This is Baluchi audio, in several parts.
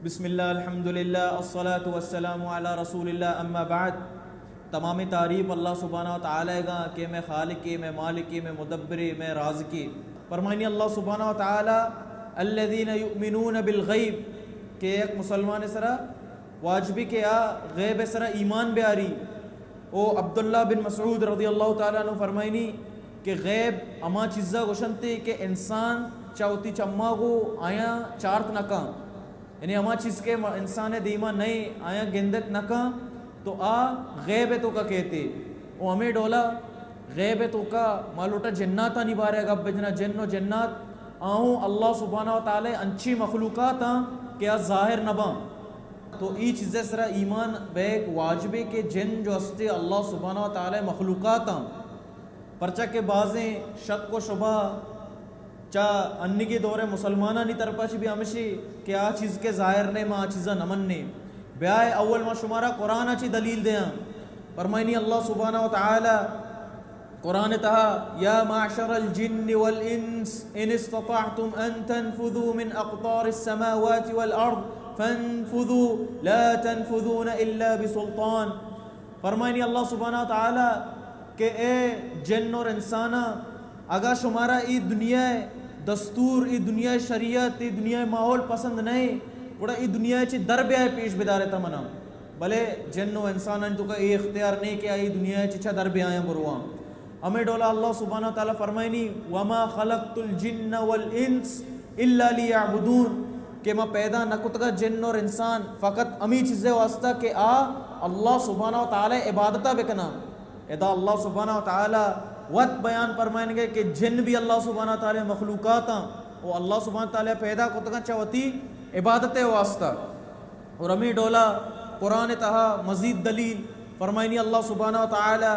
بسم اللہ، الحمدللہ، الصلاۃ والسلام علی رسول اللہ، اما بعد۔ تمام تعریف اللہ سبحانہ و تعالی گا کہ مئے خالق، مئے مالک، مئے مدبر، مئے رازق۔ فرمائنی اللہ سبحانہ و تعالی، الذین یؤمنون بالغیب، کہ یک مسلمان سرا واجبی کہ آ غیب سرا ایمان بیاری۔ او عبداللہ بن مسعود رضی اللہ تعالی عنہ فرمائنی کہ غیب ہما چیزا گوشنتے کہ انسان چا وتی چما گو آیاں چارت نہ کن۔ یعنی ہما چیز کہ ما-، انسان ء دیما نئے آیاں گندت نہ کن، تو آ غیب ء توکا کہتے۔ و ہمے ڈولا غیب ء توکا ما لوٹا جناتانی بارے گپ بجنا، جن و جنات آہوں اللہ سبحانہ و تعالی انچی مخلوقات آں کہ آ ظاہر نہ باں۔ تو ای چیز ء سرا ایمان بیگ واجبے کہ جن جو ہستے اللہ سبحانہ و تعالی مخلوقات آں۔ پرچا کہ بازیں شک و شبہ چا انگی دور مسلمانانی طرفا چی بھی ہمشی کہ آ چیز کے ظاہر نے، ما آ چیزا نہ مننے۔ بیائے اول ما شمارا قرآن چی دلیل دیاں۔ فرمائنی اللہ سبحانہ و تعالی قرآن تہا، یا معشر الجن والانس ان استطعتم ان تنفذوا من اقطار السماوات والارض فانفذوا لا تنفذون الا بسلطان۔ فرمائنی اللہ سبحانہ و تعالی کہ اے جن اور انساناں، اگا شمارا ای دنیا دستور، ای دنیا شریعت، ای دنیا ماحول پسند نئے، گڑا ای دنیا چی در بیائے پیش بدارے تا منا۔ بلے جن و انسانانی توکا ای اختیار نئے کہ ای دنیا چی چا در بیائیں برواں۔ ہمے ڈولا اللہ سبحانہ و تعالی فرمائنی، وما خلقت الجن والانس الا لیعبدون، کہ ما پیدا نہ کتگا جن اور انسان فقط ہمی چیزے واسطہ کہ آ اللہ سبحانہ و تعالی عبادتا بکنا۔ ادا اللہ سبحانہ و تعالی وت بیان فرمائنگے کہ جن بھی اللہ سبحانہ و تعالی مخلوقات آں، و اللہ سبحانہ و تعالی پیدا کتگا چا وتی عبادت واسطہ۔ اور ہمے ڈولا قرآن تہا مزید دلیل فرمائنی اللہ سبحانہ و تعالی،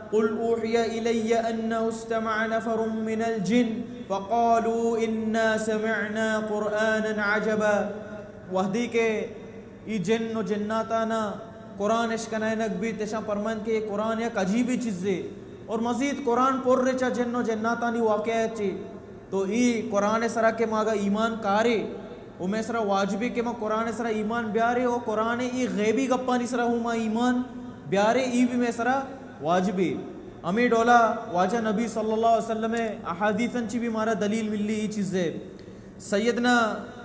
قل اوحی الی انہ استمع نفر من الجن فقالوا انا سمعنا قرآنا عجبا۔ وہدی کہ ای جن و جناتانا قرآن اشکنائنگ بیت، اشان پرمند کہ یہ قرآن یک عجیبی چیزے، اور مزید قرآن پر چا جن و جناتانی واقعہ چی۔ تو ای قرآن سرا کہ ماگا ایمان کارے، و مئے سرا واجبے کہ ما قرآن سرا ایمان بیارے و قرآن ای غیبی گپانی سرا ہوں ما ایمان بیارے، ای بھی مئے سرا واجبے۔ ہمے ڈولا واجہ نبی صلی اللہ علیہ وسلم احادیثاں چی بھی مارا دلیل ملی ای چیزے۔ سیدنا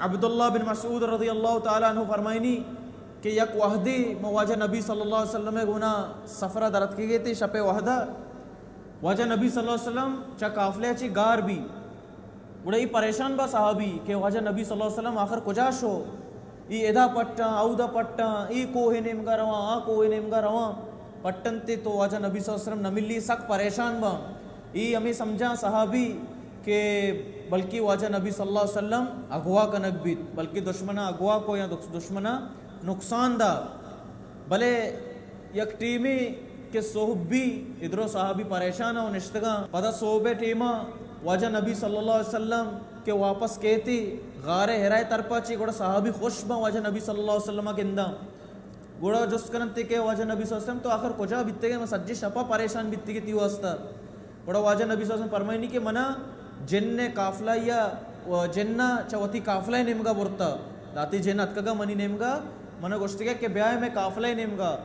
عبداللہ بن مسعود رضی اللہ تعالی عنہ فرمائنی کہ یک وہدے ما واجہ نبی صلی اللہ علیہ وسلم گونا سفرہ درت کے گئے تے شپ وہدہ واجہ نبی صلی اللہ علیہ وسلم چا قافلہ چی گار بھی۔ گڑا ای پریشان با صحابی کہ واجہ نبی صلی اللہ علیہ وسلم آخر کجا شو؟ ای ادا پٹاں، اودا پٹاں، ای کوہ نیمگا رواں، آ کوہ نیمگا رواں۔ پٹنتے تو واجہ نبی صلی اللہ علیہ وسلم نملی، سک پریشان با۔ ای ہمیں سمجھاں صحابی کہ بلکہ واجہ نبی صلی اللہ علیہ وسلم اغوا کنگ بیت، بلکہ دشمنا اغوا کو یا دش-، دشمنا نقصان دا۔ بلے یک ٹیمے کہ صحب بی، ادرو صحابی پریشان و نشتگاں۔ پدا صحب ٹیما واجہ نبی صلی اللہ علیہ وسلم کہ واپس کیتی غار حرائے ترپا چی، گڑا صحابی خوش باں واجہ نبی صلی اللہ علیہ وسلم گنداں۔ گڑا جست کننتے کہ واجہ نبی صلی اللہ علیہ وسلم تو آخر کجا بیتگے؟ من سجے شپا پریشان بیتگے تی واسطہ۔ گڑا واجہ نبی صلی اللہ علیہ وسلم فرمائنی کہ منا جن قافلہ یا جن چا وتی قافلہ نیمگا برتا۔ داتی جن اتکگا منی نیمگا، منا گوشتگے کہ بیائے میں قافلہ نیمگا۔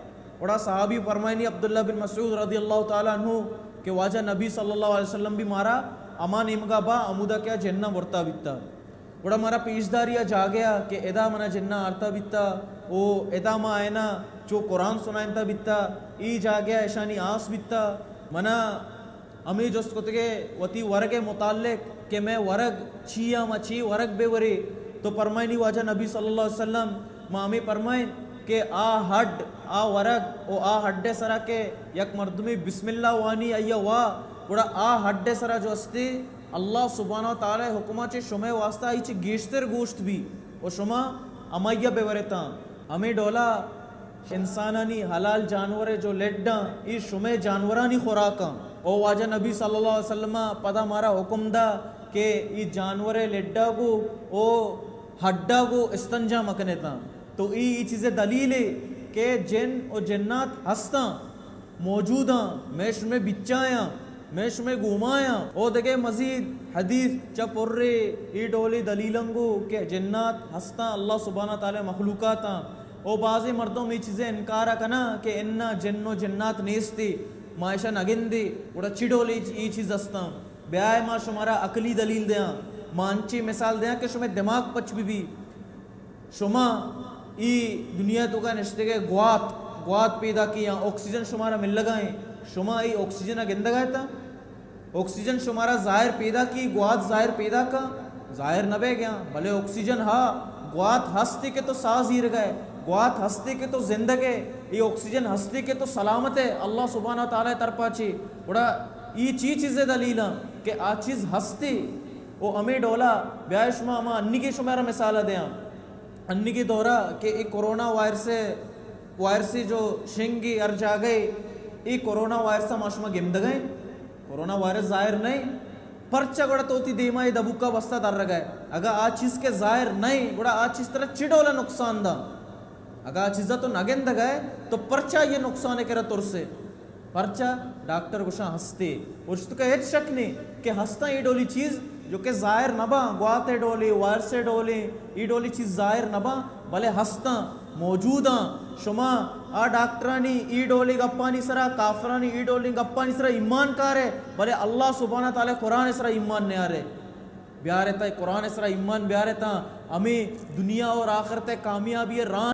گڑا صحابی فرمائنی عبداللہ بن مسعود رضی اللہ تعالی عنہ کہ واجہ نبی صلی اللہ علیہ وسلم بھی مارا اما نیمگا با، امودا کیا جنہ برتا بیتا۔ گڑا مارا پیشداری ء جاگہ ء کہ ادا منا جنہ آرتا بیتا، او ادا ما آئینا چو قرآن سنائنتا بیتا، ای جاگہ ء اشانی آس بیتا۔ منا ہمے جست کتگے وتی ورگ ء متعلق کہ مئے ورگ چیا، ما چی ورگ بہ ورے؟ تو پرمائنی واجہ نبی صلی اللہ علیہ وسلم، ما ہمے پرمائن کہ آ ہڈ، آ ورگ و آ ہڈ ء سرا کہ یک مردمے بسم اللہ وانی آئی ء وا، گڑا آ ہڈ ء سرا جو استے اللہ سبحانہ و تعالی حکما چہ شمئے واسطہ آئی چہ گیشتر گوشت بی و شما ہمائی ء بہ ورتاں۔ ہمے ڈولا انسانانی حلال جانور ء جو لڈاں، اے شمئے جانورانی خوراکاں۔ او واجہ نبی صلی اللہ علیہ وسلم ء پدا مارا حکم دا کہ اے جانور ء لڈا گو او ہڈا گو استنجا مکنتاں۔ تو اے، اے چیز ء دلیل ء کہ جن و جنات ہستاں، موجوداں، مئے شمئے بچایاں۔ مئے شمئے گومایاں۔ او دگہ مزید حدیث چہ پرے اے ڈولے دلیلاں گو کہ جنات ہستاں، اللہ سبحانہ تعالی مخلوقاتاں۔ او بازیں مردم اے چیزے انکارا کناں کہ انا جن و جنات نیستی، ما ایشاں نگندے، گڑا چی ڈولے اے چیز ہستاں؟ بیائے ما شمارا عقلی دلیل دیاں، ما انچیں مثال دیاں کہ شمئے دماغ پچ بہ بی۔ شما ای دنیا توکا نشتگے، گوات، گوات پیدا کیاں، آکسیجن شمارا ملگا ایں، شما ای آکسیجن گندگا اتاں؟ آکسیجن شمارا زاہر پیدا کی، گوات زاہر پیدا کا؟ زاہر نہ بے گیاں، بلے آکسیجن ہا، گوات ہستی کہ تو ساہ زیرگا ئے، گوات ہستی کہ تو زندگ ئے، ای آکسیجن ہستی کہ تو سلامت ئے، اللہ سبحانہ تعالی طرفا چی۔ گڑا ای چی چیزے دلیلاں کہ آ چیز ہستی؟ او ہمے ڈولا بیائے شما ہما انیگی شمارا مثال دیاں۔ انیگی دورا کہ اے کرونا وائرس، وائرس جو شنگی ہر جاگہ، اے کرونا وائرس ما شما گندگئے۔ کرونا وائرس ظاہر نہیں، پرچا گڑا تو تی دیما اے دبوکا بستا در رگئے؟ اگا آ چیز کہ ظاہر نہیں، گڑا آ چیز ترا چی ڈولا نقصان دا؟ اگا آ چیزا تو نگندگئے، تو پرچا یہ نقصان کرا ترسے؟ پرچا؟ ڈاکٹر گوشاں ہستے۔ اور چتو کہ ہچ شک نہیں کہ ہستاں اے ڈولی چیز جو کہ ظاہر نہ باں، گوات اے ڈولے، وائرس اے ڈولے، اے ڈولی چیز ظاہر نہ باں، بلے ہستاں، موجوداں۔ شما آ ڈاکٹرانی اے ڈولے گپانی سرا، کافرانی اے ڈولے گپانی سرا ایمان کارے، بلے اللہ سبحانہ تعالی قرآن سرا ایمان نیارے۔ بیارے تا قرآن سرا ایمان بیارے تا ہمیں دنیا اور آخرت کامیابی راہ